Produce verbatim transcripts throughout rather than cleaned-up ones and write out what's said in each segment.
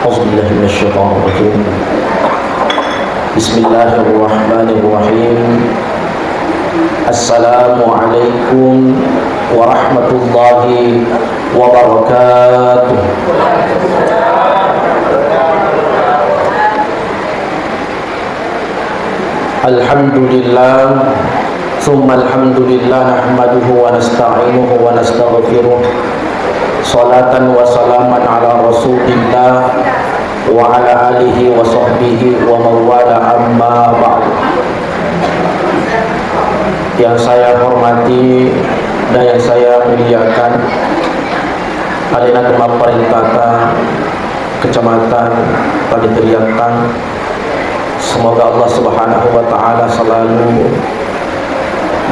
أعوذ بالله من الشيطان الرجيم. بسم الله الرحمن الرحيم. السلام عليكم ورحمة الله وبركاته. الحمد لله، ثم الحمد لله، نحمده ونستعينه ونستغفره. صلاة وسلاما على رسول الله وعلى آله وصحبه ومن والاه، أما بعد. Yang saya hormati dan yang saya muliakan, alena tomapparentata Kecamatan Paditiriattang, semoga Allah Subhanahu wa Ta'ala selalu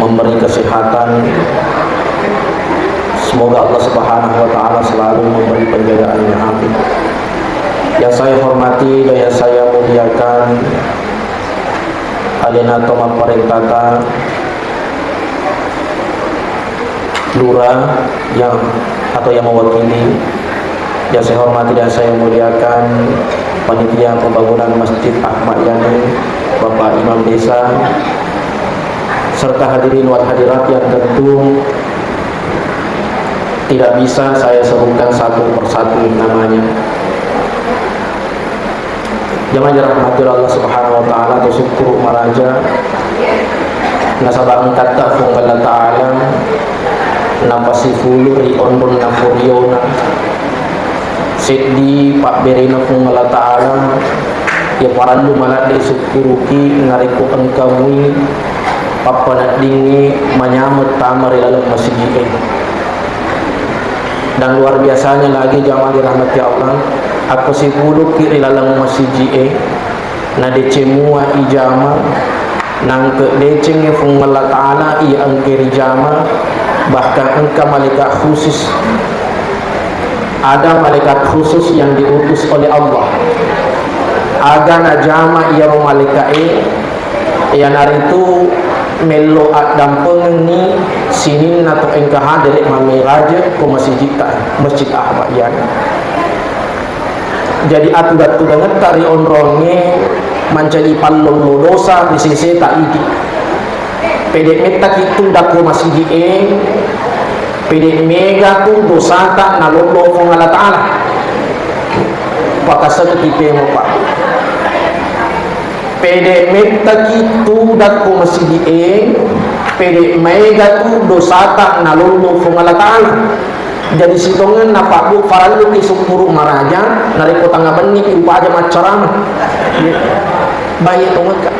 memberi kesehatan. Semoga Allah Subhanahu wa Ta'ala selalu memberi penjagaan yang amin. Yang saya hormati dan yang saya muliakan, alena tomapparentata Lurah yang, atau yang mewakili, yang saya hormati dan saya muliakan panitia pembangunan Masjid Ahmad Yani, Bapak Imam Desa, serta hadirin wal hadirat yang tentu tidak bisa saya sebutkan satu persatu namanya. Jamaah dirahmati Allah Subhanahu wa Ta'ala, to sukkuru maraja nasaba engkatta Puang Allah Ta'ala napasifulu ri onronna furiona. Seddi pabberena Puang Allah Ta'ala, ya parellu maladde sukkuruki narekko engka mui pappaneddingngi manyameng tama ri laleng masigi'e. Dan luar biasanya lagi, jamaah dirahmati Allah, akko sipulukki ri laleng masigi'e, nadeceng mua ijama, nangke decengngi Puang Allah Ta'ala iya engke rijama, bahkan engka malaikat khusus. Ada malaikat khusus yang diutus oleh Allah. Aga najama iyaro malaika'e, iyanaritu mello addampengengngi sininna to engka hadere mammeraje ko masigitta, Masjid Ahmad Yani. Jadi, atuda-tudangetta ri onrongnge mancaji pallollo dosa ri seseta idi. Pede mettaki tudang ko masigi'e, pede mega tu dosata nalollo Puang Allah Ta'ala. Pakasengki pemo, Pak. Pede mettaki tudang ko masigi'e, pede maega tu dosata nalollo Puang Allah Ta'ala. Jadi sitongenna, Pak Bu, parelluki sukkuru maraja narekko tengnga benni upaja maccarama. Baik tongekka.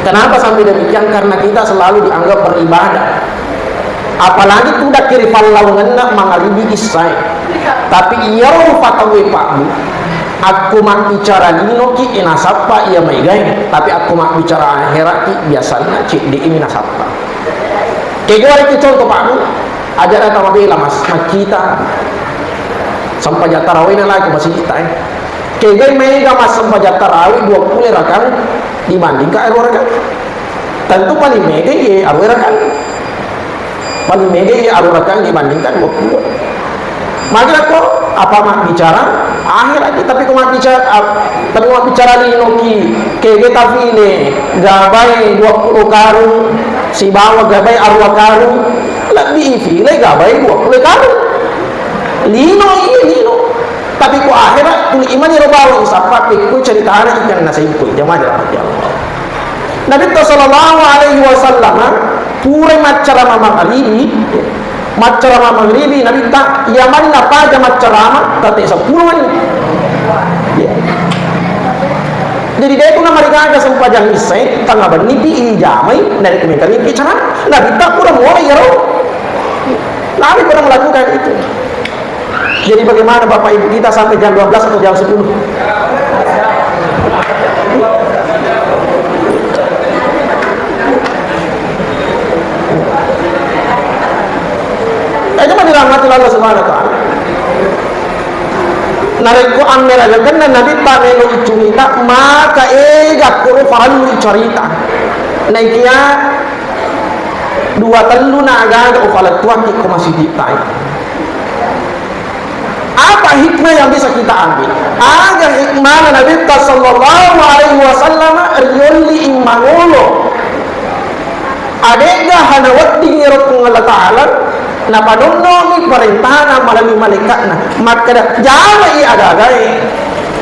Kenapa sampai demikian? Karena kita selalu dianggap beribadah. Apalagi tudakki ri pallawangenna mangaribi issae. Tapi iyaro rupataue, Pak Bu, akko mabbicara linoki, e, nasappa iya maegae, tapi akko mabbicara ahera'ki biasanna cedde'mi nasappa. Kegoareki contoh, Pak Bu, aja'na tau mabela, Mas, makkita sempajang tarawihna lako masigitta, e. Kegai maega, Mas, sempajang tarawih dua puluh rakang dibandingkan arua rakang? Tentu paling mega ye arua rakang. Paling mega iya arua rakang dibandingkan dua puluh. Magi lakko, apa mabbicara akhiraki, tapi ko mabbicara, ap-, tapi mabbicara linoki, kege tafile, gabai dua puluh karung, sibawa gabai arua karung, lebbi ifile gabai dua puluh karung. Lino, iya lino. Tapi ko akhera, tuli imani ro bawang sappa, pekko ceritana ikan nasaiku, jamaah dirahmati Allah. Nabitta sallallahu alaihi wasallam pura maccarama magribi, maccarama magribi Nabitta, iya manna paja maccarama, tate seppulo mani. Ya. Jadi, detu namarigaga sempajang issae, tengnga benni pi ijamai, narekko mengkari bicara, Nabitta pura muara iyaro. Nabi pernah melakukan itu. Jadi bagaimana Bapak Ibu kita sampai jam dua belas atau jam sepuluh? Eh, cuma dirahmati Allah Subhanahu wa Ta'ala. Narekko ammerajakenna Nabitta melo icurita, maka ega koro farallu icarita. Naikia dua tellu na agaga ufalettuakki ko masigitta. Apa hikmah yang bisa kita ambil? Aga hikmana Nabitta sallallahu alaihi wasallam riolli immangolo? Adega hana wedding ero Puang Allah Ta'ala napanonnomi parentana malalui malaikatna. Makkeda, "Jamai aga-agae."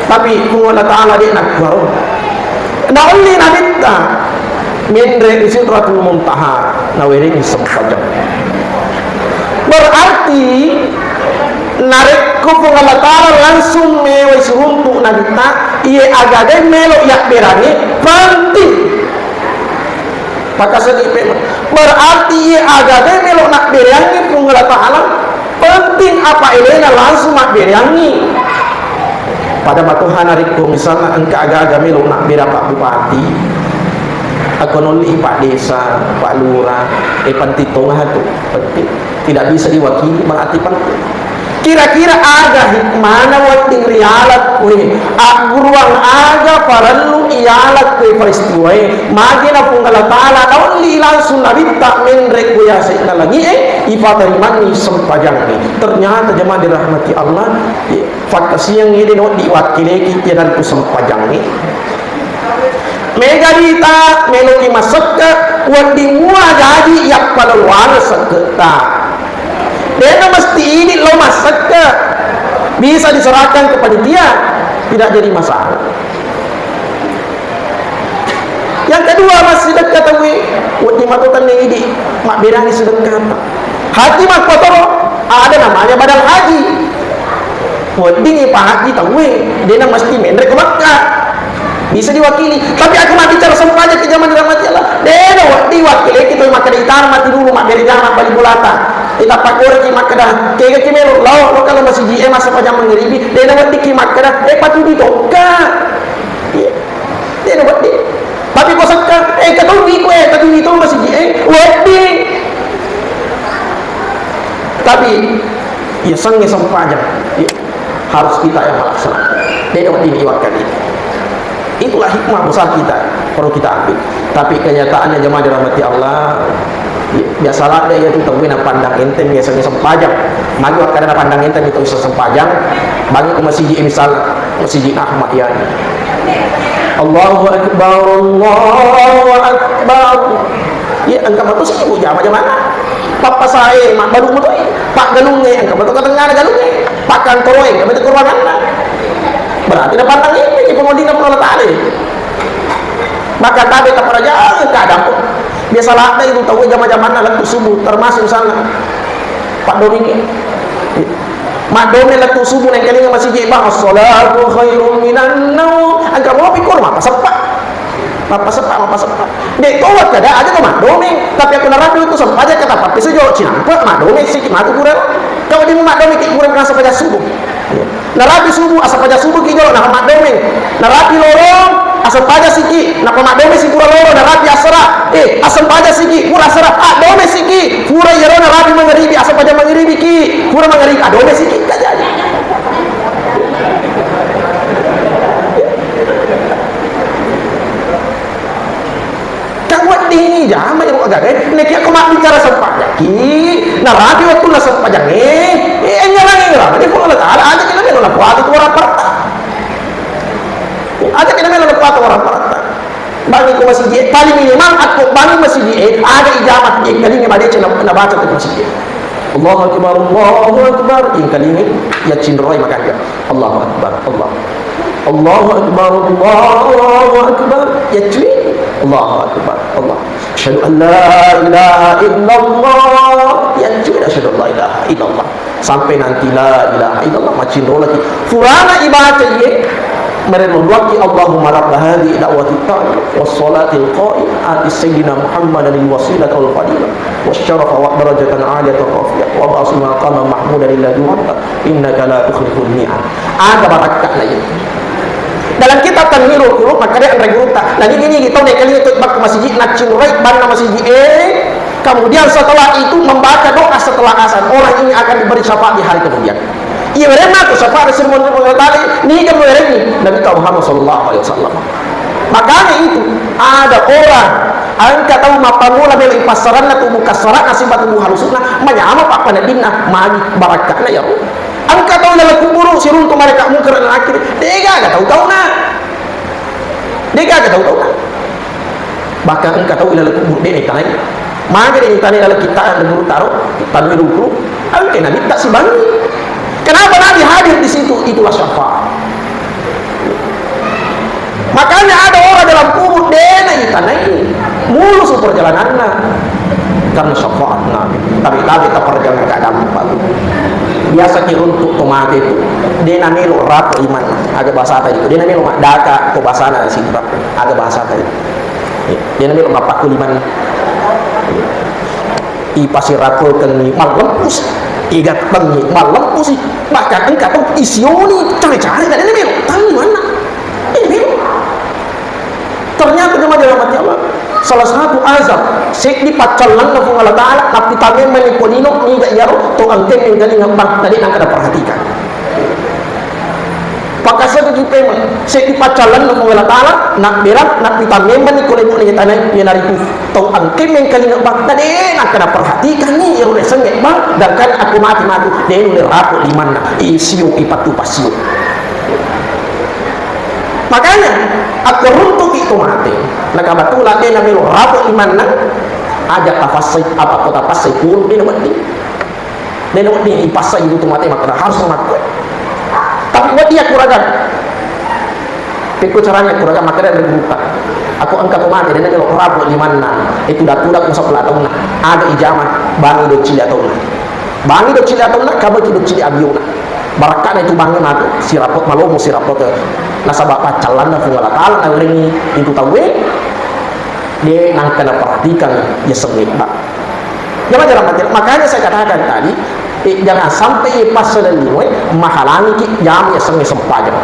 Tapi Puang Allah Ta'ala de' nakkuaro. Naolli Nabitta menre ri Sidratul Muntaha, nawerengi sempajang. Berarti narekko Puang Allah Ta'ala langsung mewai siruntu Nabitta, iye aga-aga melo yabberangi penting. Pakasani pema. Berarti iye aga-aga melo nabbereangi Puang Allah Ta'ala, penting apa elena langsung mabbereangi. Pada matoha narekko misalna engka aga-aga melo nabbere Pak Bupati, akko nolli Pak Desa, Pak Lurah, eh, penting tonga tu, penting. Tidak bisa diwakili, berarti penting. Kira-kira aga hikmana wedding rialak kue, agguruang aga parellu ialak kue peristiwae, magi na Puang Allah Ta'ala naolli langsung Nabitta menre kue ase'na langi'e, ipatarimanni sempajangnge. Ternyata jemaah dirahmati Allah, fakkasiang ede noddi wakkileki tenantu sempajangnge. Mega dita meloki massekke, wedding mua jaji yappaloloana sekketta. Dena mesti idi lo massekke, bisa diserahkan ke panitia, tidak jadi masalah. Yang kedua, massidekka tauwe, wedding mato tenna idi mabberangi sidekkata. Haji makkotoro, ada namanya badan haji. Weddingngi pahaji tauwe, dena mesti menre ke Makkah. Bisa diwakili. Tapi aku mabbicara sempajang ke jamaah dirahmati Allah. Dena wedding wakileki tauwe makkeda itana mati dulu mabbere jama bali bulata. Ita pakkoreki makkeda, kegaki melo lao, lo kalau masiji e massempajang mangeribi, dena weddikki makkeda, eh, patudi tokka. Iya. Dena wedding. Tapi ko sekka, eh, katumi ko, eh, katumi to masiji e, wedding. Tapi, ya, sengnge sempajang, ya, harus kita yang melaksanakan. Dena wedding diwakkili. Itulah hikmah besar kita, perlu kita ambil. Tapi kenyataannya jemaah dirahmati Allah, ya, biasa ladde iya tu tauwe napandang enteng biasanya sempajang. Magi wakkeda napandang enteng itu bisa sempajang, bagi ke masiji misal, masiji Ahmad Yani. Allahu Akbar, Allahu Akbar. Iya, engka mato sibuk jama-jamana. Pappasae, mabbalu mutoi. Paggalungnge, engka mato katengngana galungnge. Pakkantoroe, engka mato keruanganna. Berarti napandang ini, ini pengundingan Allah Ta'ala. Maka tabe taparajang keadaan. Biasa ladde itu tauwe jama-jamanna lettu subuh, termasuk misalnya Pak Domingi. Maddomeng lettu subuh nengkalinga masigi bang, "As-salatu khairum minan naum." Engka mopi kur mappaseppa. Mappaseppa, mappaseppa. De' to wakkeda aja to maddomeng, tapi aku narapi tu sempajang kata pappese jo cinampe maddomeng siki matu kurang. Kau di maddomeng ki kurang rasa pada subuh. Narapi subuh, asappaja subuh ki jolo, nah maddomeng. Narapi lorong, asappaja siki, napa maddomeng si pura lorong, narapi asera, eh, asappaja siki, pura asera, addomeng siki, pura iyaro narapi mangeribi, asappaja mangeribi ki, pura mangeribi, addomeng siki, kajaji. Kan weddingngi jama ero agaga e. Nekia ko mabbicara sempajangki, narapi wettunna sempajangnge, eh, engngerangi, engngerangi Puang Allah Ta'ala, aja kita melo napuatu tu orang parta. Aja kita melo napuatu orang parta. Bangi ko masiji e, paling minimal akko bangi masiji e, ada ijama, eh, kalinga madeceng na, nabaca tu masiji e. Allahu Akbar, Allahu Akbar, eh, kalinga, ya cinroi makanya. Allahu Akbar, Allah. Allahu Akbar, Allahu Akbar. Ya cuy. Allahu Akbar, Allah. Asyhadu an la ilaha illallah. Ya cuy, asyhadu an la ilaha illallah. Sampai nanti la ilaha illallah, macinro lagi. Furana ibaca iye. Mereka membuat Allahumma rabb hadhihi da'wati tammah was salatil qa'imah ati sayyidina Muhammadan al wasilata wal fadilah was syarafa wa darajatan aliyatan rafi'ah wa ba'su maqama mahmudan alladhi wa'adta. Innaka la tukhliful mi'ad. Aga barakka'na iya. Dalam kitab Tanwirul Qulub, makkeda anre gurutta, nani ini di tau nekali itu bak masjid, naccinrai banna masjid, eh, kemudian setelah itu membaca doa setelah azan, orang ini akan diberi syafaat di hari kemudian. Iya, berenna tu syafaat dari semua orang tadi, ni kan berenni Nabi Muhammad sallallahu alaihi wasallam. Makanya itu, ada orang, engka tau mappammula melo ipassaranna tubuh kassaranna siba tubuh halusu'na, manyama pappaneddinna, magi barakka'na ya Allah. Engka tau laleng kubur siruntu malaikat Munkar dan Nakir, de'gaga tau-tauna. De'gaga tau-tauna. Bahkan engka tau ilalang kubur de' naitanai. Magi de' naitanai ilalang kitta' kubur taro, tanu dulu. Engka Nabitta sibangi. Kenapa Nabi hadir di situ? Itulah syafaat. Makanya ada orang dalam kubur de' naitanai, mulusu perjalananna karena syafaat Nabi. Tapi tapi tak perjalanan keadaan bagus. Biasa ki runtu' to mate itu, de' namelo rapo' iman. Aga bahasa tadi itu, de' namelo maddaka ko bahasana sitra. Aga bahasa tadi. De' namelo mappakku liman. Ipasirapokengngi mallempusi, igattengngi mallempusi, bahkan engka to isioni care-care, de' namelo, tangi manna. Eh, melo. Ternyata jemaah dirahmati Allah, salah satu azab seddi paccallanna Puang Allah Ta'ala, tapi tameng mani ko lino, niga iyaro to engka mengkalinga bang, tadi nangka perhatikan. Pakasegaki pemeng, seddi paccallanna Puang Allah Ta'ala, nabberang, nappitammembanni ko lebo'na iye tanae, iyanaritu tau engkae mengkalinga bang, na de' nangka naperhatikangngi iyaro riasengnge bang, gangkanna akko mate matu, de' nulle rapo' limanna, isio, ipattu passio. Makanya, akko runtu'ki to mate, nakabatula de' namelo rapo' limanna, aja' tapassai, apa ko tapassai purung de' nawedding. De' nawedding ipassai itu mate makkeda harus makkuae. Tapi wedding akkuragang. Pekko carana akkuragang makkeda ri gurutta. Akko engka to mate, de' namelo rapo' limanna. Itu datu-datu seppulo taunna. Aga ijama, bangi doccili taunna. Bangi doccili taunna, kabaki doccili abiona. Barakka'na itu bangi matu, sirapo' malomo sirapo' ke. Nasaba' paccallanna Puang Allah Ta'ala nawerengngi itu tauwe, de' nangka naperhatikan yasengnge bang. Jamaah dirahmati, makanya saya katakan tadi, eh, jangan sampai passala linoe mahalangiki jama yasengnge sempajang.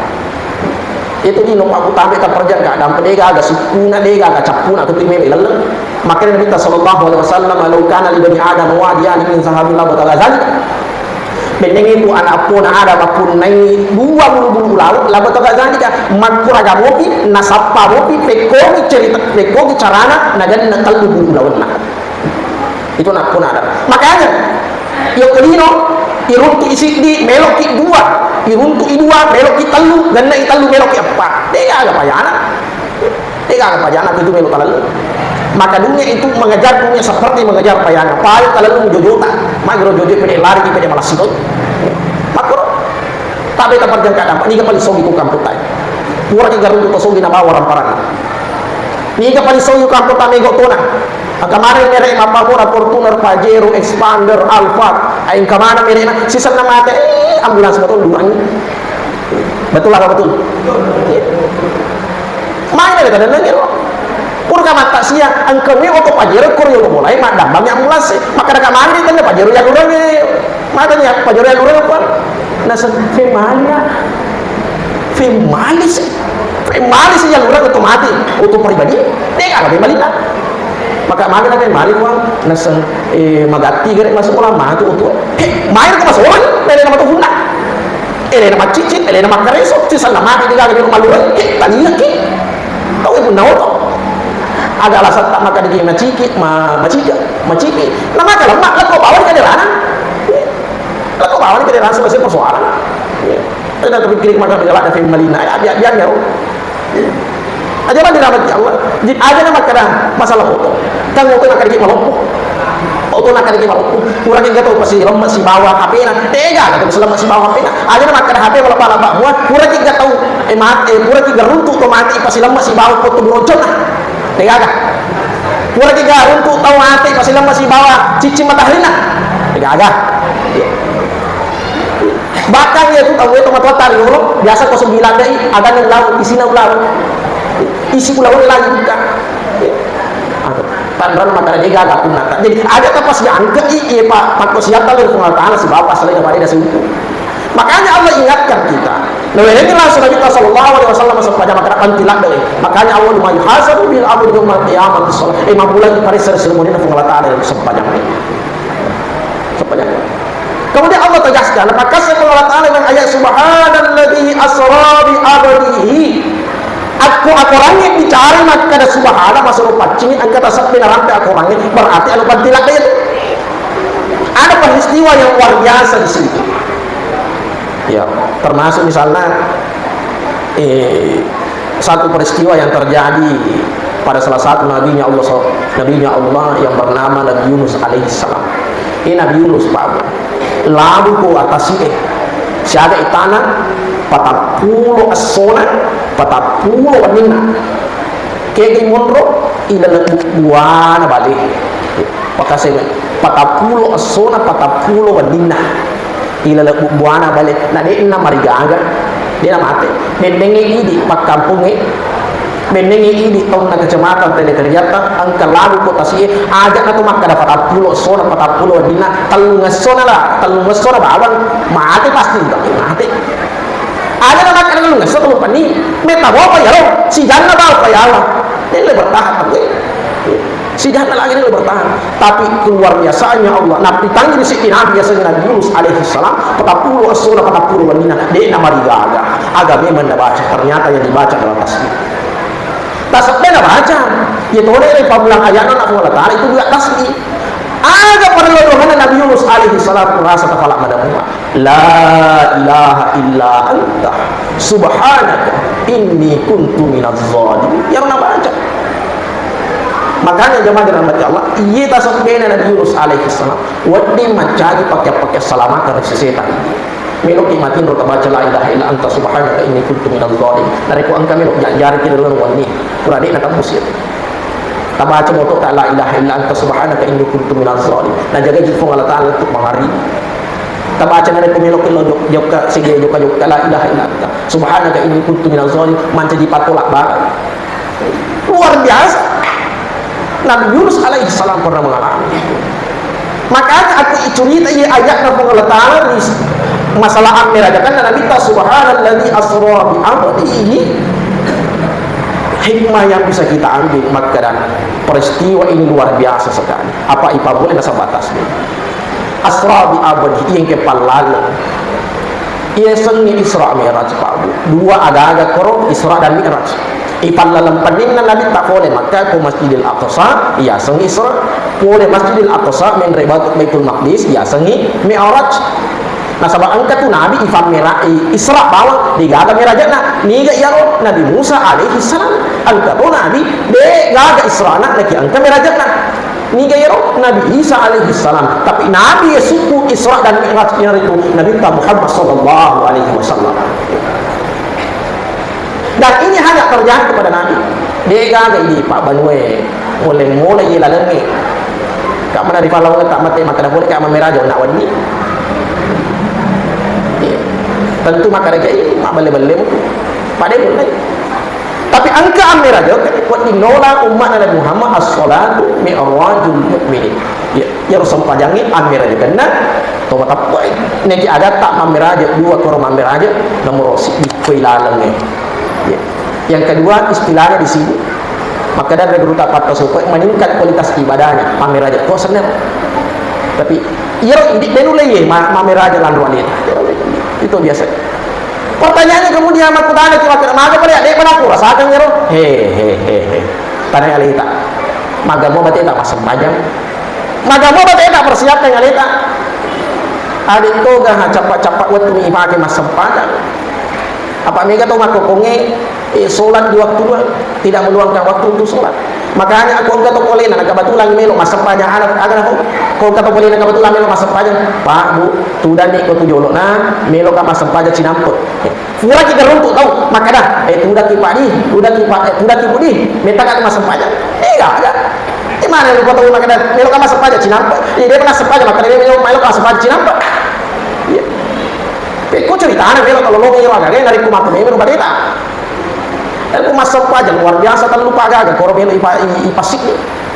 Itu lino pakkutampe taperjang keadaan, de' gaga sukkuna, de' gaga cappuna, tutu melo ilelleng. Makanya Nabi sallallahu alaihi wasallam, "Lau kana li bani Adam wadiyani min zahabin labtagha dzalik." Bennengngi tu ana' appona Adam mappunnai dua bulu-bulu ulaweng, labtagha dzalika, makkuraga mopi, nasappa mopi, pekkogi cerita, pekkogi carana nagenna tellu bulu ulawenna. Itu ana' appona Adam. Makanya, yokko lino, iruntu'i siddi, meloki dua, iruntu'i dua, meloki tellu, gennai tellu, meloki eppa. De' gaga payana. Tega aga pajana itu melo talelleng. Maka dunia itu mengejar dunia seperti mengejar bayangan. Paling talelleng jojota. Magiro jojo pede lari, pede malassi toi. Makkoro. Tapi taperjang keadaan, niga paling sogi ko kamputta. Puraki garuntu to sogi nabawa ramparanna. Niga paling sogi ko kamputta, mego tona. Engka maneng mere' mappakura Fortuner, Pajero, Expander, Alphard. Ai engka maneng mere'na, sisenna mate, eh, ambulans mato duangi. Betul apa betul? Iya. Maena le tadennengngi ro. Pura ka mattasia, engka we oto Pajero ko riolo bolai maddambangi ambulans e. Makkeda ka magi tenna Pajero yalureng e. Matanya Pajero yalureng apa? Naseng femali na. Femali si. Femali si yalureng oto mati. Oto pribadi. Dega ada femali na. Maka magi na femali, Puang. Naseng, eh, magatti gere masuk ulang matu oto. He, main ko masuk ulang. Mele nama tu punna. Elena maccicit, elena makkareso, sisenna mate de gaga di rumah lureng, ke, tania ke. Tau ibu naoto. Aga alasan tak makan daging maciki, ma, macika, maciki. Nama makan lemak, lekko bawang ke derana. Lekko bawang ke derana sebab persoalan. Tidak terpikir makan bela ada film Malina. Ya, biar, biar ya. Aja' mani dirahmati Allah. Jadi aja' na makkeda masalah oto. Kan oto nakkeda ki maloppo. Oto nakkeda ki maloppo. Pura ki gato pasi lemma sibawa H P-na. Tega gato pasi lemma sibawa H P-na. Aja' na makkeda H P malabba-labba mua. Pura ki gato, eh, mat-, eh, pura ki garuntu to mati pasi lemma sibawa potto buronconna. Tega ga? Pura ki garuntu tau mati pasi lemma sibawa ciccing mataharina. Tega ga? Bahkan iya tu tau itu matoatta riolo, biasa ko sembilan dai, aganna ulaweng, isina ulaweng. Isi ulaweng lagi buka. Tanran maka de gaga punna. Jadi, aja' tapasiangke'i, iya, Pak, pakko siatta lari Puang Allah Ta'ala, sibawa passalai na pada sungku. Makanya Allah ingatkan kita. Nawerengngi langsung Nabi sallallahu alaihi wasallam sempajang makkeda panti ladde. Makanya awwalu ma yuhasabu bihil abdu yaumal qiyamati shalah. Eh, mammulai paressa ri sirmunina Puang Allah Ta'ala dalam sempajang. Kemudian Allah tegaskan, maka Allah Ta'ala dengan ayat, "Subhanalladzi asra bi abdihi." Akko akorangnge bicara makkeda subhana, masero paccingi, engka tasabbi narampe akorangnge, berarti anu panti ladde itu. Ada peristiwa yang luar biasa di situ. Ya, termasuk misalnya, eh, satu peristiwa yang terjadi pada salah satu nabinya Allah, nabinya Allah yang bernama Nabi Yunus alaihissalam. Eh, Nabi Yunus, Pak, labu ko atas, eh, siaga itana, patappulo essona, patappulo wenninna. Kegi monro, ilaleng buana bale. Pakaseme, patappulo essona, patappulo wenninna. Ilaleng buana bale. Na de'na marigaga. De'na mate. Mennengnge idi pakkampungnge. Mennengnge idi taunna kecamatan tele keriatta, engka labu ko tasie, aja na to makkada patappulo essona, patappulo wenninna, tellung essona la, tellung essona bawang, mate pasti, mate. Aja na makkada tellung esso, tellu wenni, metta bapa yaro, sijanna bapa ya Allah. Nelle bertahan, tapi sijanna lagi nelle bertahan. Tapi keluar biasanya Allah, napitangngi di sini Nabi, biasanya Nabi Yunus alaihissalam, patappulo essona, patappulo wenninna, de'na marigaga. Aga memang nabaca, ternyata yang dibaca adalah tasbih. Tasbih nabaca. Ya tole le pamulang ayatna na Allah Ta'ala itu juga tasbih. Aga parellu doanna Nabi Yunus alaihissalam, rasa tafala madamua. La ilaha illa anta subhanaka inni kuntu minaz zalimin. Yang nabaca. Makanya jamaah dirahmati Allah, iya tasbihna Nabi Yunus alaihissalam, wedding mancaji pakke-pakke salamakeng ri setan. Meloki matinro tabaca la ilaha illa anta subhanaka inni kuntu minaz zalimin. Narekko engka melo jajari ki dalam wenni, pura de'na tembus ya. Tabaca moto ta la ilaha illa anta subhanaka inni kuntu minaz zalimin. Najaga ji Puang Allah Ta'ala untuk mangari. Tabaca narekko meloki lo jok-, jokka, sige jokka-jokka la ilaha illa anta subhanaka inni kuntu minaz zalimin, mancaji patolak barang. Luar biasa. Nabi Yunus alaihissalam pernah mengalami. Makanya aku cerita iya ayatna Puang Allah Ta'ala di masalah ammerajakanna Nabi ta, subhanalladzi asra bi abdihi. Hikmah yang bisa kita ambil, makkada peristiwa ini luar biasa sekali. Apa ipa boleh nasaba tasbih? Asra bi abdihi, yang kepallaleng. Iyasengngi Isra Mi'raj, Pak Bu. Dua aga-aga koro Isra dan Mi'raj. Ipallaleng penninna Nabi ta pole Makkah ko Masjidil Aqsa, iyasengngi Isra. Pole Masjidil Aqsa menre Baitul Maqdis, iyasengngi Mi'raj. Nasaba engka tu Nabi ifammera-, i-, Isra bawang, degaga Mi'rajna. Niga iyaro Nabi Musa alaihi salam. Engka to Nabi, degaga Israna, naki engka Mi'rajna. Niga iyaro Nabi Isa alaihi salam, tapi Nabi Yesus ku Isra dan Mi'raj, iyanaritu Nabitta Muhammad sallallahu alaihi wasallam. Dan ini hanya terjadi kepada Nabi. Degaga idi Pak Banue, mulai-mulai iya lalengnge. Kak mana rifalawang tak mate makkada boleh kak mammeraja nak wani. Iya. Tentu makkada kai, mak belle-belle mu. Pada mulai. Tapi engka ammeraja, wedding nola ummatna Nabi Muhammad, as-salatu mi'rajul mu'minin. Ya, iyaro sempajangnge ammerajakenna to mateppe'i. Naki agatta mammeraja, dua koro mammeraja, nomoro siddi koi lalengnge. Ya. Yang kedua, istilahnya di sini, maka dari guru tak patah sopo, meningkat kualitas ibadahnya, mammeraja. Kok seneng? Tapi, iyaro idi denuleye ma-, mammeraja lanro alena. Itu biasa. Pertanyaannya kemudian makkutana ki makkeda, "Maga pale, dek, mana aku rasakan ero?" He, he, he, he. Tanya alita. Maga mo bate tak massempajang? Maga mo bate tak persiapkan alita? Adik toga ha, cappa-cappa wettu mi ipake massempajang. Apa mega to makkokonge, eh, sholat di waktu dua, tidak meluangkan waktu untuk sholat. Makanya aku engka to polena, na kebetulan melo massempajang anak, anak aku. Ko engka to polena kebetulan melo massempajang. Pak, Bu, tudani ko tu jolo na, melo ka massempajang cinampe. Puraki teruntuk tau, makkeda, eh, tudaki Pak di, tudaki Pak, eh, tudaki Bu di, metta ka massempajang. Eh, gak ada. Eh, mana lupa tau makkeda, melo ka massempajang cinampe. Eh, dia pernah sempajang, makkeda dia melo, melo ka massempajang cinampe. Iya. Pekko ceritana melo kalau lo melo agak, eh, dari kumaku melo badeta. Aku massempajang luar biasa, tellu pagaga, koro melo ipa-, i-, ipasik.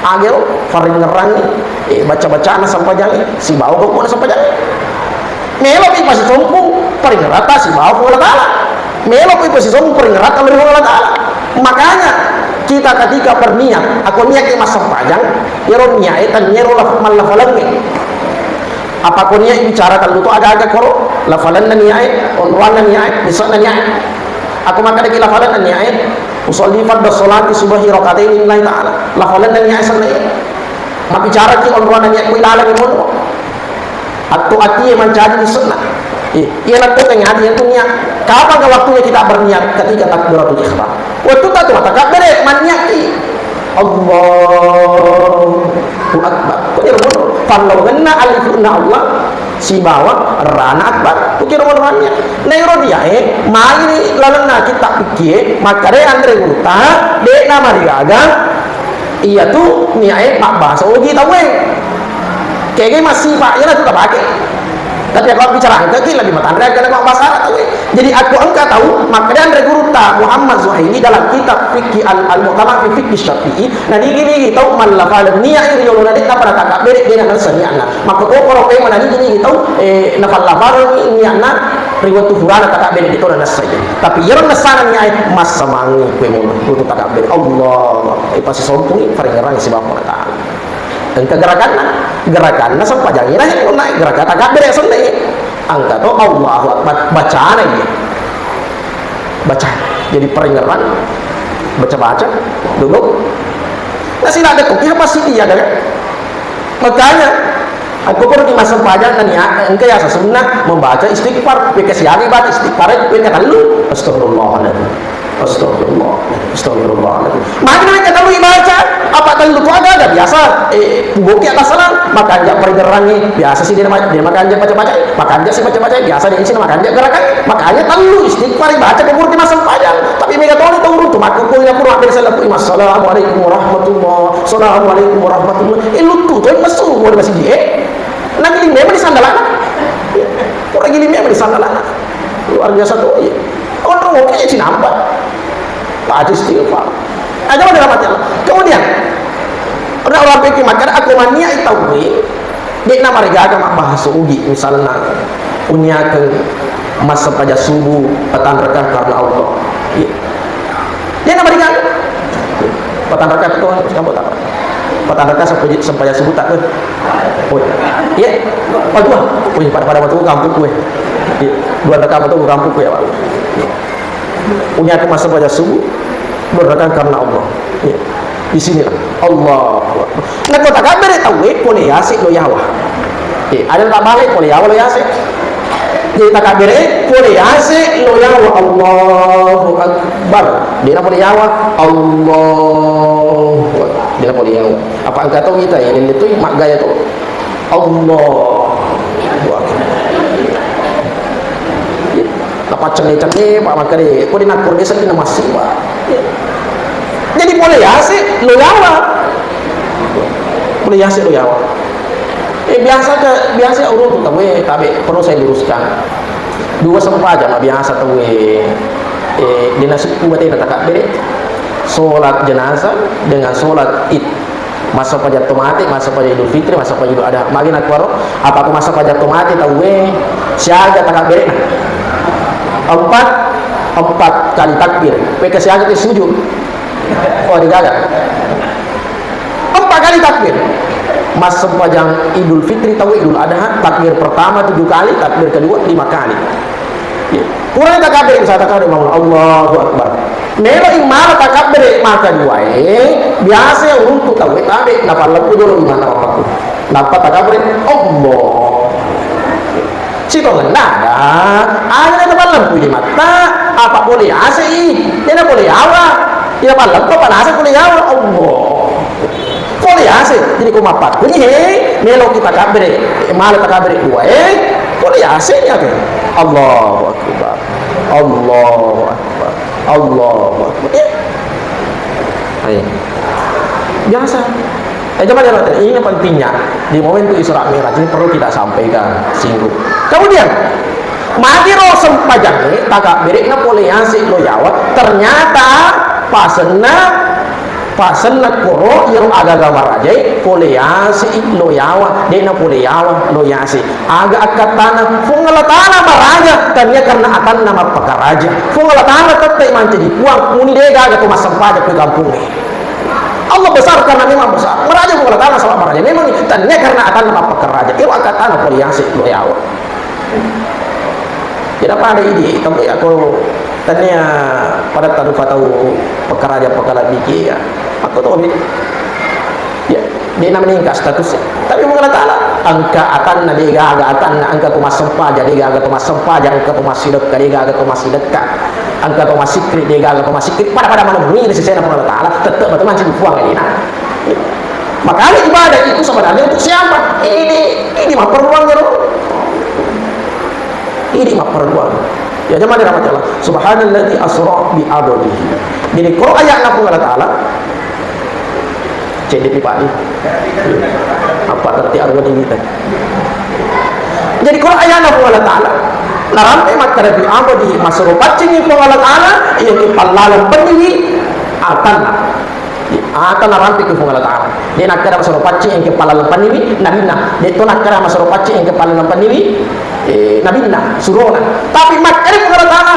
Agero, paringngerangngi, eh, baca-bacana sempajangnge, sibawa gokko'na sempajangnge. Melo pi pasisompung, paringngerata sibawa Puang Allah Ta'ala. Melo pi pasisompung, paringngerata lari Puang Allah Ta'ala. Makanya, kita ketika berniat, aku niat ke massempajang, ero niat, eh, taniero laf-, mallafalengnge. Apa ko niat bicara tellu to aga-aga koro, lafalanna niae, onroanna niae, lise'na niae. Ako makkedaki lafalanna niae, usolli fardhu sholati subhi rakataini lillahi ta'ala. Lafalanna niae senna iya. Mabbicaraki onroanna niae ko ilalang monro. Atto atie mancaji lise'na. Iya, iya, nakko tengah hati itu niat. Kapan ke waktunya kita berniat? Ketika takbiratul ihram. Waktu tak tuh, takabbere, maniat ki. Allahu Akbar. Kok dia romo? Parlo genna alifna Allah sibawa rana akbar. Kok dia romo niat? Nah, iro dia, eh, magi ni lalenna kita pikir, maka deh anre gurutta, dek nama digaga, iya tuh niat, eh, mabbahasa ogi tauwe. Kege masih, Pak, iya lah tuh tak pakai. Tapi kalau bicara engka ki lebih matanre engka nako bahasa Arab tau. Jadi aku engka tau, makanya anre gurutta Muhammad Zuhaili dalam kitab fikih al, al Mu'tamad fi Fikih Syafi'i, nah, nigi-nigi tau mallafal niat ri yolo na de' napa na takabbere de' na nassa niatna. Makko to koro pe mana nigi-nigi tau, eh, nafallafal niatna ri wettu furana takabbere de' to na nassa. Tapi iyaro nassana niat e massamangi kue mono, wettu takabbere. Allah, eh, pasti sompungi, paringerang si Bapa Ta'ala. Engka gerakanna, gerakanna sempajangnge nahe naik gerakan takabbere senne. Engka to Allahu Akbar, bacana iya. Baca. Jadi paringerang, baca-baca dulu. Nah, sila ada kopi apa sih dia ada kan? Makanya aku perlu di masa pelajaran kan ya, engka ya sunnah membaca istighfar, wekasiagi baca istighfar, wekatellu, astagfirullahaladzim. Astagfirullah, astagfirullahaladzim. Magi naik kata lu baca, apa tellu tu ada, ada biasa. Eh, buki atas sana, makanja pergerangi, biasa sih dia, dia makanja baca-baca, makanja sih baca-baca, biasa di sini makanja gerakan, makanya tellu istighfar baca kubur di masa panjang. Tapi mega toni turun tu, maka pun aku nak bisa lepuh, "Assalamualaikum warahmatullah, assalamualaikum warahmatullah." Eh, lu tu, tu masuk, gua masih dia. Lagi lima di sana lah. Orang gini memang di sana lah. Luar biasa tuh, iya. Onrong oke, cinampa. Baca istighfar. Aja mana dapat ya. Kemudian, orang-orang pikir, makanya aku mania itu, wi. Dia nama regaga mak bahasa ugi, misalnya, punya ke masa pelajar subuh, petang rekan karena Allah. Iya. Dia nama regaga. Petang rekan itu, kamu tak? Petang rekan sampai, sampai subuh tak ke? Oh, iya. Oh, dua. Oh, iya, pada, pada waktu kampung gue. Iya. Dua rekan waktu kampung gue, ya, Pak. Punya aku masa baca subuh, berdoakan karena Allah. Ya. Di sinilah. Allahu Akbar. Nah, kota kabere tauwe, pole yase lo yawa. Eh, ada tak balik, pole yawa lo yase. Jadi tak kabere, pole yase lo yawa. Allahu Akbar. Dia pole yawa. Allahu Akbar. Dia pole yawa. Apa engkau tahu kita ya, ini tu mak gaya tu. Allahu Akbar. Napacenne-cenne, Pak, makkeda, ko dinakkur desa dina massi, Pak. Jadi pole yase lo yawa. Pole yase lo yawa. Eh, biasa ke, biasa urung tu tabe, tabe, perlu saya luruskan. Dua sempajang, biasa tu, eh, eh, dina sukku batena takabbere. Sholat jenazah dengan sholat id. Masa pajatto mate, masa paja Idul Fitri, masa paja Idul Adha. Magi nakuaro, apa ko masa pajatto mate tauwe, siaga takabbere'na? Empat, empat kali takbir. Pekka siaga te sujud. Oh, digaga. Empat kali takbir. Masa pajang Idul Fitri tauwe Idul Adha, takbir pertama tujuh kali, takbir kedua lima kali. Purani takabbere, misal takabbere bangun, Allahu Akbar. Melo imala takabbere maka duae, biasa ya uruntu tauwe tabe, napalleppu dolo imana bapakku. Nappa takabbere, Allah. Sitongenna ada, ada na tapalleppu di mata, apa boleh ase i, dena boleh yawa. Ina palleppu apa nasa boleh yawa, Allah. Pole yase, jadi ko mappakkuni, he, melo kita kabere, mala takabere dua, eh, pole yase ni ake. Allahu Akbar. Allahu Akbar. Allahu Akbar. Eh. Hai. Biasa. Eh, coba, coba, ini pentingnya. Di momentum Isra Mi'raj ini perlu kita sampaikan, singgung. Kemudian, magiro sempajangnge, takabere na pole yase lo yawa, ternyata pasenna Pasenna koro iyaro agaga marajae, pole yase i lo yawa, de'na pole yawa lo yase. Aga akkattana, Puang Allah Ta'ala maraja, tania karena atanna mappakaraja. Puang Allah Ta'ala tette mancaji puang, muni de gaga to massempajang ko kampungnge. Allah besar karena memang besar. Maraja Puang Allah Ta'ala sabab maraja memang, tania karena atanna mappakaraja. Iyaro akkattana pole yase lo yawa. Iyana pada idi, tapi ako tania pada tarupa tau pekaraja pekara biki ya. Ako to, ya, dia namanya ingka status. Tapi Puang Allah Ta'ala, Engka atanna, de' gaga atanna, engka to massempajang, de' gaga to massempajang, engka to massidekka, de' gaga to massidekka, engka to massikri, de' gaga to massikri, pada-pada maneng muwi ri sesena Puang Allah Ta'ala, tette' matu mancaji Puang alena. Makanya ibadah itu sebenarnya untuk siapa? Ini, ini mapperluang, ya, Bro. Ini mapperluang. Ya, jamaah dirahmati Allah. Subhanalladzi asra bi abdihi. Jadi, kalau ayatna Puang Allah Ta'ala, C D P Pak Di. Apa terti arwah ini teh? Jadi, kalau ayatna Puang Allah Ta'ala, narampe makkeda bi abdihi, massuro paccingi Puang Allah Ta'ala, iya ki pallaleng penniwi atanna. Ata narampiki Puang Allah Ta'ala. De' nakkeda massuro paccing engka pallaleng penniwi nabinna. De' to nakkeda massuro paccing engka pallaleng penniwi, eh, nabinna, surona. Tapi makkeda Puang Allah Ta'ala,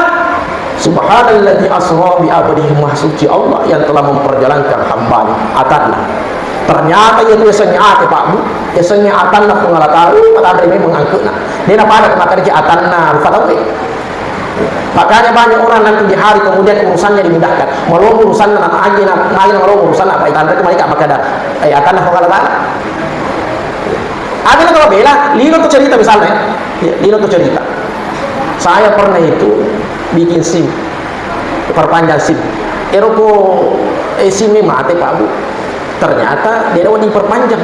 "Subhanalladzi asra bi abdihi," Maha Suci Allah yang telah memperjalankan hambanya, atanna. Ternyata itu yasengnge ate, Pak Bu. Yasengnge atanna Puang Allah Ta'ala, uh, matanre memang angke'na. De' napada makkeda ki atanna rupa tauwe. Makanya banyak orang nanti di hari kemudian urusannya dimudahkan. Malomo urusanna, na agi na, agi na malomo urusanna, apa itanre tu malaikat makkeda, eh, atanna Puang Allah Ta'ala. Ada na kalau bela, lino tu cerita misalnya, ya. Ya, lino tu cerita. Saya pernah itu bikin SIM, perpanjang SIM. Ero ko, eh, SIM mate, Pak Bu. Ternyata de' wedding perpanjang.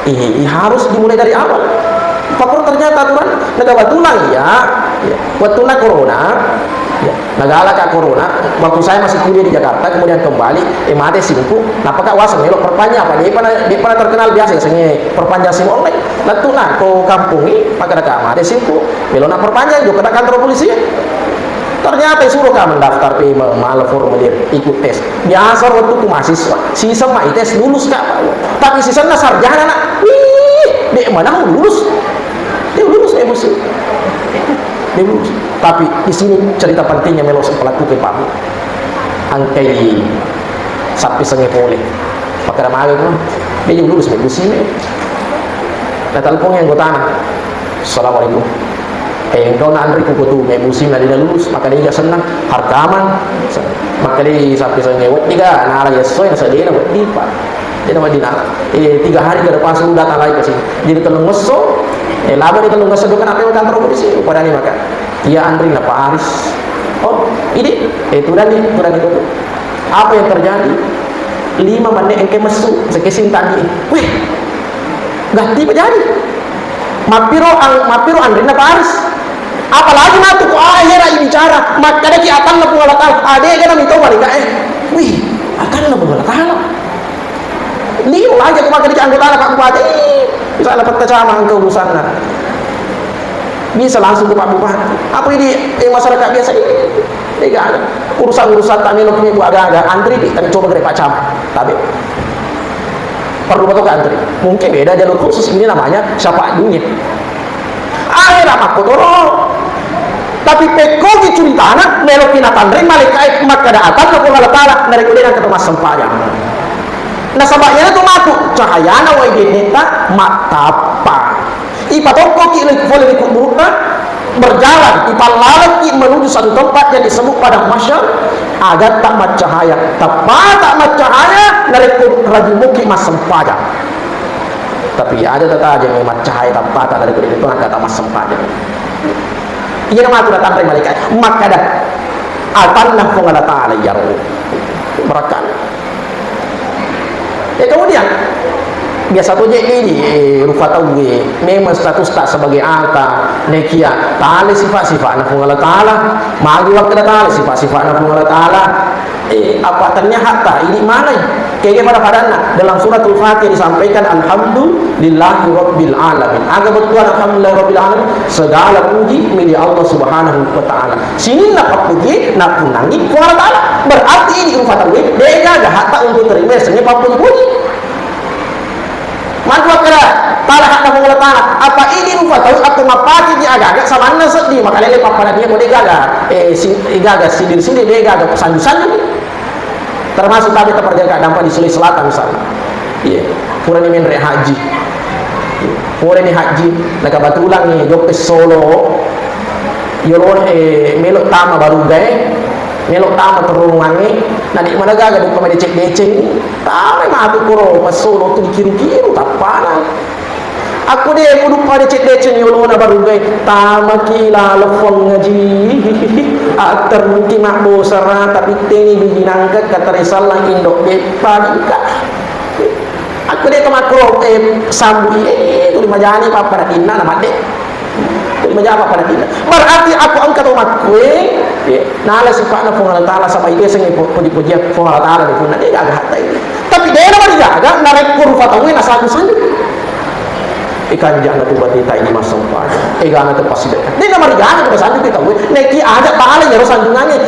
Eh, harus dimulai dari awal. Pakko ternyata aturan, na kebetulan, iya, iya. Wettunna corona, iya, nagalaka corona, waktu saya masih kuliah di Jakarta, kemudian kembali, eh, mate SIM-ku, nappaka waseng melo perpanjang, apa, de' pernah, de' pernah terkenal biasa yasengnge perpanjang SIM online. Lettu'na ko kampongnge, makkeda ka mate SIM-ku, melo na perpanjang, jokka kantor polisi. Ternyata disuruh ka mendaftar, pe ma-, mala formulir, ikut tes. Biasa wettuku mahasiswa, siseng mai tes, lulus ka. Tapi sisenna sarjana na, wih, de' maneng lulus. De' lulus, eh, musim. De' lulus. Tapi di sini cerita pentingnya melo sepelaku ke Pak. Engkai sappi sengnge pole. Makkeda magi tu, de' lulus, eh, musim. Na telepon anggotana. Assalamualaikum. Eh, engka na anre ku kotu, me musim na de' na lulus, makkeda iga senna, harkaman. Makkeda sappi sengnge, weddi ga, nala yesso, na sedena weddi, Pak. De' na weddi na. Eh, tiga hari ke depan suruh datang lagi ke sini. Jadi tellung esso, eh, laba di tellung esso, dua kena pe kantor polisi, padani maka. Iya, anri na Pak Aris. Oh, ini, eh, tudang ni, tudang ni kotu. Apa yang terjadi? Lima menit engke messu, sekesing tadi. Wih, gatti pa jadi. Mappiro ang-, mappiro anrinna Pak Aris. Apalagi matu ko ahera ibicara, makkedaki atanna Puang Allah Ta'ala, adega na mitau malaikat, eh. Wih, atanna Puang Allah Ta'ala. Lino lagi ko makkedaki anggotana Pak Bupati, eh, misalnya Pak Camat engka urusanna. Bisa langsung ke Pak Bupati. Apa ini, eh, masyarakat biasa ini? De'gaga. Urusan-urusan tak melo kini buat gaga. Antri di, tapi coba gede Pak Camat. Tapi perlu betul antri. Mungkin beda jalur khusus. Ini namanya syafaat dunia. Akhirnya makkotoro. Tapi pekkogi curitana, melo pinatanre malaikat makkeda atanna Puang Allah Ta'ala, narekko de' nangka to massempajang. Nasaba iyana to matu cahayana wai genneta mattappa. Ipatokkoki lagi pole ri kuburutta, berjalan, ipallalengki menuju satu tempat yang disebut padang mahsyar, agatta maccahaya, teppata maccahaya, narekko rajumuki massempajang. Tapi ada tatajengngi maccahaya teppata narekko de' to nangka massempajang. Iyana matu natanre malaikat, makkeda, atanna Puang Allah Ta'ala iyaro. Barakkana. Eh, kemudian, biasa to je ini, eh, rupa tauwe, memang status tak sebagai angka, nekia, tale sifat-sifatna Puang Allah Ta'ala, magi wakkeda tale sifat-sifatna Puang Allah Ta'ala, eh, apa tania hatta, ini manai, kege pada-padanna, dalam suratul Fatihah disampaikan, "Alhamdulillahi Rabbil Alamin." Aga bettuanna Alhamdulillahi Rabbil Alamin, segala puji milik Allah Subhanahu wa Ta'ala. Sininna pappuji napunnangi Puang Allah Ta'ala. Berarti ini rupa tauwe, de'gaga hatta untuk terima sengnge pappuji-puji. Mantu akkeda, tala hakna Puang Allah Ta'ala. Apa ini rupa tau atau mappakiji agaga samanna seddi, makalele pappada dia ko de'gaga, eh, si-, de'gaga sindir-sindir, de'gaga sanju-sanju. Termasuk tabe taperjaka dampa di Sulawesi Selatan misalnya. Iya, purani menre haji. Purani haji, na kebetulan ni jokke solo, yolo, eh, melo tama barugae, melo tama terowongange, na de' managaga dukka madeceng-deceng, tama matu koro, massolo tu dikiru-kiru, tappana. Akko de' mudu pada cedde' ceni olona barugai, tamaki laleng Puang Haji. Atterruki mabbosara, tapi teni biji nangka katare sallang indo' beppa dingka. Akko de' to makkuro, eh, sambui, eh, tuli majani pappada dinna na madde. Tuli majani pappada dinna. Berarti akko engka to makkue, eh, nala sipa'na Puang Allah Taala, saba' itu yasengnge po-, puji-pujian Puang Allah Taala di punna de' gaga hatta ini. Tapi de' namarigaga narekko rupa tauwe nasanju-sanju. Ikanja'na tu bateta ini massempajang. Egana tu pasidekka. De' namarigaga tu nasanju kita we. Neki aja pahala iyaro sanjungangnge.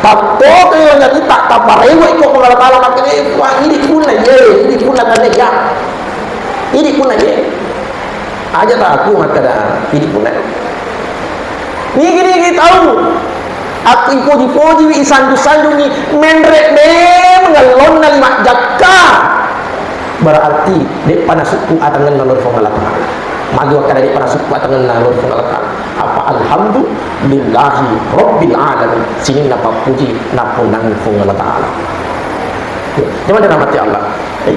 Tattoto iyaro nyati ta-, taparewe iko Puang Allah Taala makkeda, eh, wah, ini punna ye, ini punna tanne ya. Ini punna ye. Aja ta aku makkeda, ini punna. Nigi-nigi tau, attu ipoji-pojiwi, isanju-sanjungi, menre' memeng ellonna lima jakka. Berarti de'pa nasukku atangenna lao ri Puang Allah Taala. Magi wakkada de'pa nasukku atangenna lao ri Puang Allah Taala. Apa alhamdulillahi rabbil alamin. Sininna pappuji nappunnangi Puang Allah Taala. Cuma dirahmati Allah.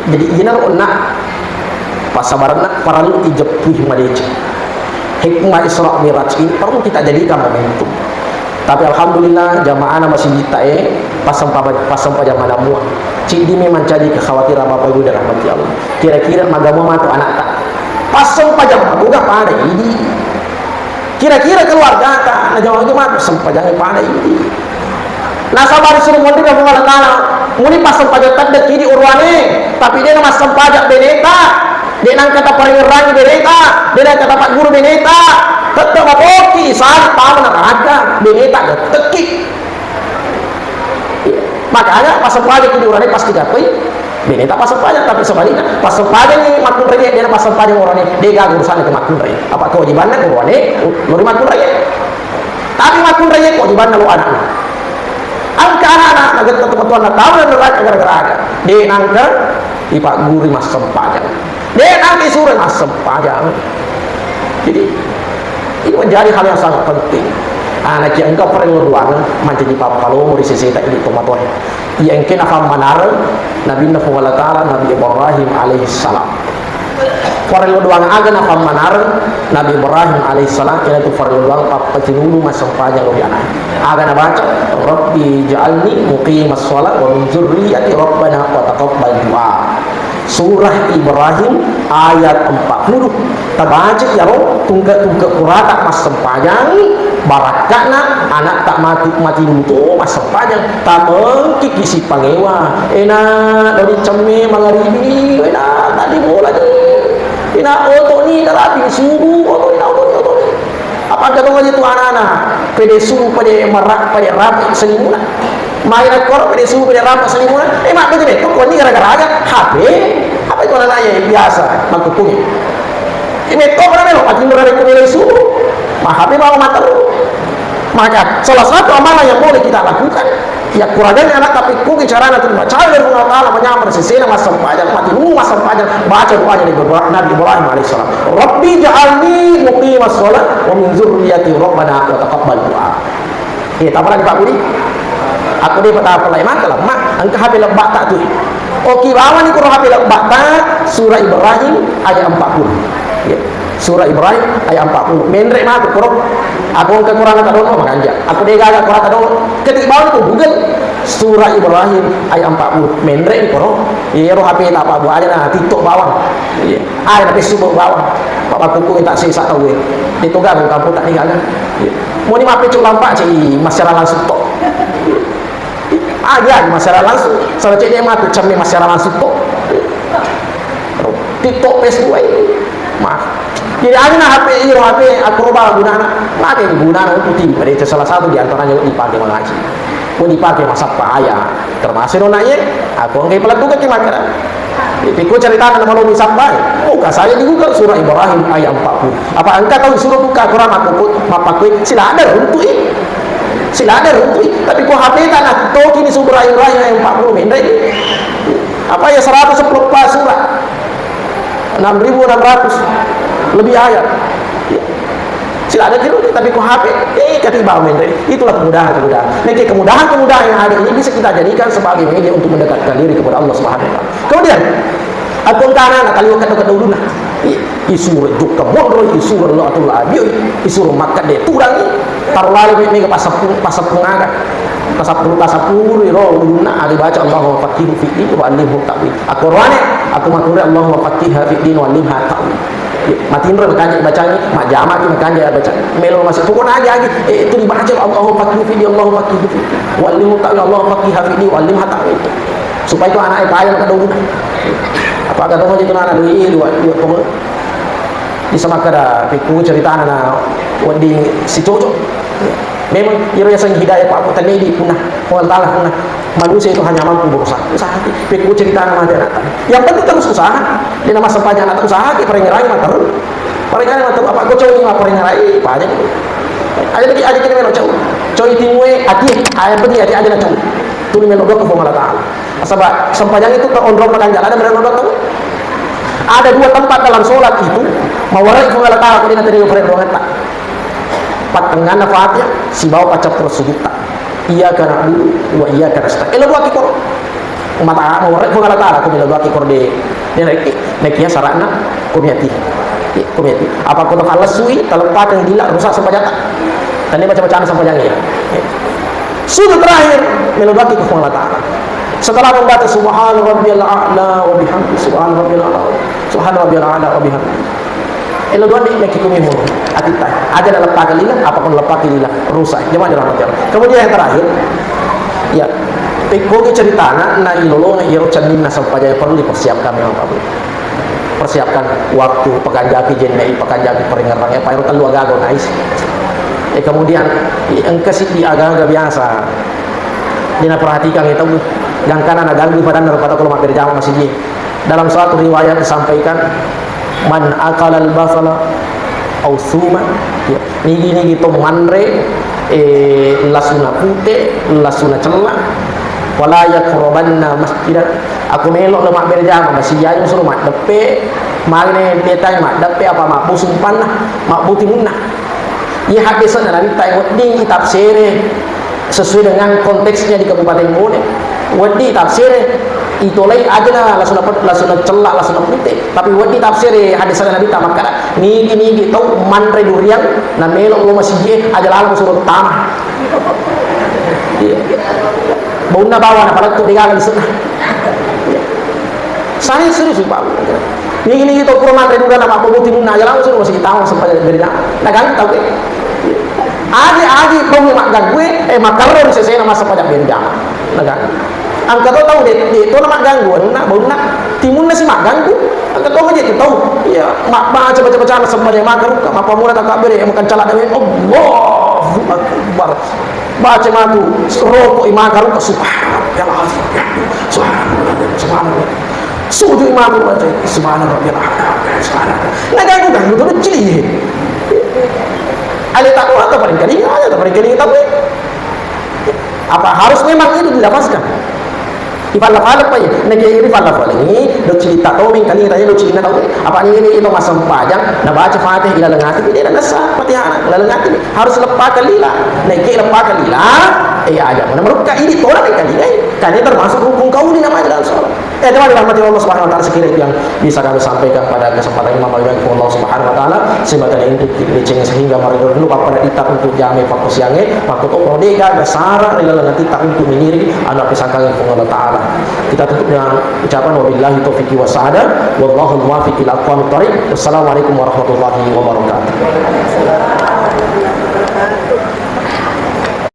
Jadi, iyanaro onna passabarenna parellu ijeppui madeceng. Hikmah Isra Miraj ini perlu kita jadikan momentum. Tapi alhamdulillah, jamaahna masjid tae, passempa-, passempajang manamua. Ciddi memang jadi kekhawatiran Bapak Ibu dirahmati Allah. Kira-kira maga mua matu anakta. Passempajang maga pada idi. Kira-kira keluargata, najama-jama tu sempajangi pada idi. Nasaba disuruh monri Puang Allah Taala, muni passempajang teddeki di uruane, tapi de' namassempajang beneta, de' nangka taparengerangi beneta, de' nangka tapagguru beneta, tette' matoki isali tama neraka, beneta gettekki. Makanya passempajang di uruane pasti gappei. Beneta passempajang, tapi sebaliknya, passempajangi makkunraie, de' napassempajang orane, de' gaga urusanna ke makkunrai. Apa kewajibanna ke orane, lo ri makkunraie. Tapi makkunraie kewajibanna lo anakna. Engka anakna, nagetta tomatoanna tau dan neraka gara-gara aga. De' nangka ipagguri massempajang. De' nangka isuro massempajang. Jadi, ini menjadi hal yang sangat penting. Anaki engka parellu doang, mancaji pappalomo ri seseta idi tomatoa. Iya engke nafammanareng Nabinna Puang Allah Taala, Nabi Ibrahim alaihissalam. Parellu doang aga nafammanareng Nabi Ibrahim alaihissalam, iyanatu parellu doang pappatinulu massempajang lo ri anakna. Aga nabaca, "Rabbi ja'alni muqimas shalah wa min dzurriyyati rabbana wa taqabbal du'a." Surah Ibrahim ayat empat puluh. Tabaca iyaro tungke-tungke purata massempajang, barakka'na anakta mati, mati dutu massempajang, tamengkiki sipangewa. Ena, doni cemme mangaribi, ena, tadi bola ni. Ena, oto ni, narapi subuh, oto ni, oto ni, oto ni. Apa engka tongeng tu anana, pede subuh, pede mara-, pede rapi selimuna. Mai nakkoro pede subuh, pede rapi selimuna. Eh, mak, betul, betul, koni gara-gara aga H P. Apa itu anana ya biasa, makkukkungi. Eh, metto pada melo, makin berada ke pede subuh. Ma H P bawa mata lu. Maka, salah satu amalan yang boleh kita lakukan, iya, kuraganna anakta, pekkogi carana tu macawe ri Puang Allah Taala, manyameng sesena massempajang, mati dulu massempajang, baca doanya Nabi Ibra-, Nabi Ibrahim alaihissalam. "Rabbi ja'alni muqimas shalah wa min dzurriyyati rabbana wa taqabbal du'a." Eh, tapalai Pak Budi? Aku de' patapalai maka lemma, engka H P lebba'ta tu. Oki bawani kuro H P lebba'ta, surah Ibrahim ayat empat puluh. Ya. Surah Ibrahim ayat empat puluh. Menre' matu kuro. Aku engka Quran ta dono makanja. Aku de' gaga Quran ta dono. Ketik bawang ko Google. Surah Ibrahim ayat empat puluh. Menre' kuro. Iyaro H P ta apa buah aja na TikTok bawang. Iya. Ada tapi subuh bawang. Bapak kuku tak sisa tahu. Itu gaga kampung tak ni gaga. Iya. Mau ni mape cuk lampak cik masyarakat langsung tok. Aja masalah langsung, salah cek dia matu, cemme masalah langsung kok. TikTok, Facebook, eh. Mah. Jadi, ada na H P, iro H P, aku roba gunana. Maka gunana untuk tim, pada itu salah satu di antaranya dipakai mengaji. Mau dipakai masalah apa ya? Termasuk nona ye, aku angkai pelan juga ke makanan. Tapi ku cerita nama lo sampai. Buka saya di Google surah Ibrahim ayat empat puluh. Apa engka tau disuruh buka Quran aku pun mapakui sila ada runtuh. Sila ada runtuh. Tapi ku H P tanah toki ni surah Ibrahim ayat empat puluh menre. Apa ya seratus sepuluh surah. Enam ribu enam ratus lebih ayat. Sila ada tiru, tapi ku H P, eh, ketiba menre. Itulah kemudahan-kemudahan. Nah, kemudahan-kemudahan yang ada ini bisa kita jadikan sebagai media untuk mendekatkan diri kepada Allah Subhanahu wa Taala. Kemudian, aku engkana nak kaliwa kata-kata uluna. Isuro jokka monro, isuro lo atulla abio, isuro makka de turangi, taro lalo me-, mega pasappu-, pasappung aga. Pasappu-, pasappuru ro ulunna, aga baca Allahumma faqihu fid din wa allimhu ta'wil. Aku roane, aku mature Allahumma faqiha fid din wa allimha ta'wil. Matinro makanja bacangi, majjama ki makanja baca. Melo masih pokokna agi, agi, eh, itu dibaca Allahumma faqihu fid din, Allahumma faqihu fid din. Wa allimhu ta'wil, Allahumma faqiha fid din wa allimha ta'wil. Supaya itu anaknya paham kada guna. Apa kata itu anak doi dua, dua pokok. Bisa makkeda pekku ceritana na wedding sicoco. Memang iro yaseng hidayah, Pak, tennedi punna. Puang Allah Ta'ala punna. Manusia itu hanya mampu berusaha. Usaha. Pekku ceritana mate anakta. Yang penting terus usaha. Dia nama sempajang anakta usaha, ki parengngerai mataru. Parengngerai mataru, apa kau coba ni parengngerai, apa aja. Aja lagi, aja kita melo coba. Coba timue, ati, yang penting ati aja na coba. Tuli melo doa ke Puang Allah Ta'ala. Nasaba sempajang itu ta onrong makanja, ada melo doa tahu. Ada dua tempat dalam sholat itu, mawarai Puang Allah Ta'ala ko dena tadi fare doangetta. Pattengnganna Fatihah, sibawa paccappura sujutta. Iyyaka na'budu wa iyyaka nasta'in. Elo doa ki koro. Mata mawarai Puang Allah Ta'ala ko melo doa ki koro de. Dena iki, nakia sarana ko miati. Iya, ko miati. Apa ko tafallesui, taleppakeng dila rusak sempajatta. Tadi baca-bacaan sempajang ya. Sujud terakhir, melo doa ki ko Puang Allah Ta'ala. Setelah membaca subhana rabbiyal a'la wa bihamdi, subhana rabbiyal a'la, subhana rabbiyal a'la wa bihamdi. Elo doa ni meki kumi mulu. Atitta. Aja na leppaka lila, apa pun leppaki lila. Rusak. Jamaah dirahmati Allah. Kemudian yang terakhir, ya, pekkogi ceritana, na ilolona iyaro cenninna sempajang perlu dipersiapkan memang, Pak Bu. Persiapkan waktu, pekanjaki jenne, pekanjaki peringerang, apa ero tellu agaga nais. Eh, kemudian, i-, engka siddi agaga biasa. Dena perhatikan itu, gangkana na ganggu padanna rupa tau kalau mampir jama masigi. Dalam satu riwayat disampaikan, "Man akalal basala au suma," ya, nigi-nigi to manre, eh, lasuna pute, lasuna cella, "fala yaqrabanna masjidana." Aku melo lo mabbere jama, masigi aja suruh maddeppe, mane detai maddeppe apa mabbusu umpanna, mabbu timunna. Iya haddesanna Nabitta wedding itafsere sesuai dengan konteksnya di Kabupaten Bone. Wedding itafsere itolai aja na lasuna ped-, lasuna cella, lasuna pute. Tapi wedding itafsere haddesanna Nabitta makkada, nigi-nigi tau manre duriang na melo lo masigi aja lalang suruh tama. Iya. Baunna bawa na palettu degaga lise'na. Iya. Saya serius, Pak. Nigi-nigi to pura manre duga na mabbobo timunna aja langsung masih tahu sempat dari na. Na ganggu tau ke. Agi-agi tong magganggu, eh, makarrong sesena masa pajak beri jama. Na ganggu. Angka to tau de, de to na magganggu, anunna, baunna, timunna si magganggu. Angka to aja tu tau. Iya, mak baca, baca, baca, sempat dia makan, mapamula tak kabere, makan calak dewe. Allahu Akbar. Baca matu, rokoi maka rupa, subhanallahal azim. Subhanallah, subhanallah. Sujud matu baca, subhanallah, subhanallah. Nah, ganggu, ganggu terus cili. Ada tak kuat, tak paling kali, ada tak paling kali, tapi apa harus memang itu dilafazkan? Ifalla-falla pa iya. Nake iri falla-falla ini, do cerita to mengkali tanya do cerita tau. Apa ni ini itu masempajang, na baca Fatihah ilaleng ati, dia nasa Fatihah ilaleng ati. Harus leppaka lila. Nake leppaka lila, eh, aja mana merukka ini tolak mengkali, eh. Kan ini termasuk rukun kauli namanya dalam sholat. Eh, teman dirahmati Allah Subhanahu wa Ta'ala, sekiranya yang bisa kami sampaikan pada kesempatan ini, mamalimang Allah Subhanahu wa Ta'ala, sebagai untuk diceng sehingga marido dulu apa kita untuk jame pakusiange, pakuto prodega, dasara, rilala nanti tak untuk mengiring anak pesangkang Puang Allah Ta'ala. Kita tutup dengan ucapan wabillahi taufiqi wa sa'adah, wallahu muwaffiq ila aqwamit thariq. Wassalamualaikum warahmatullahi wabarakatuh.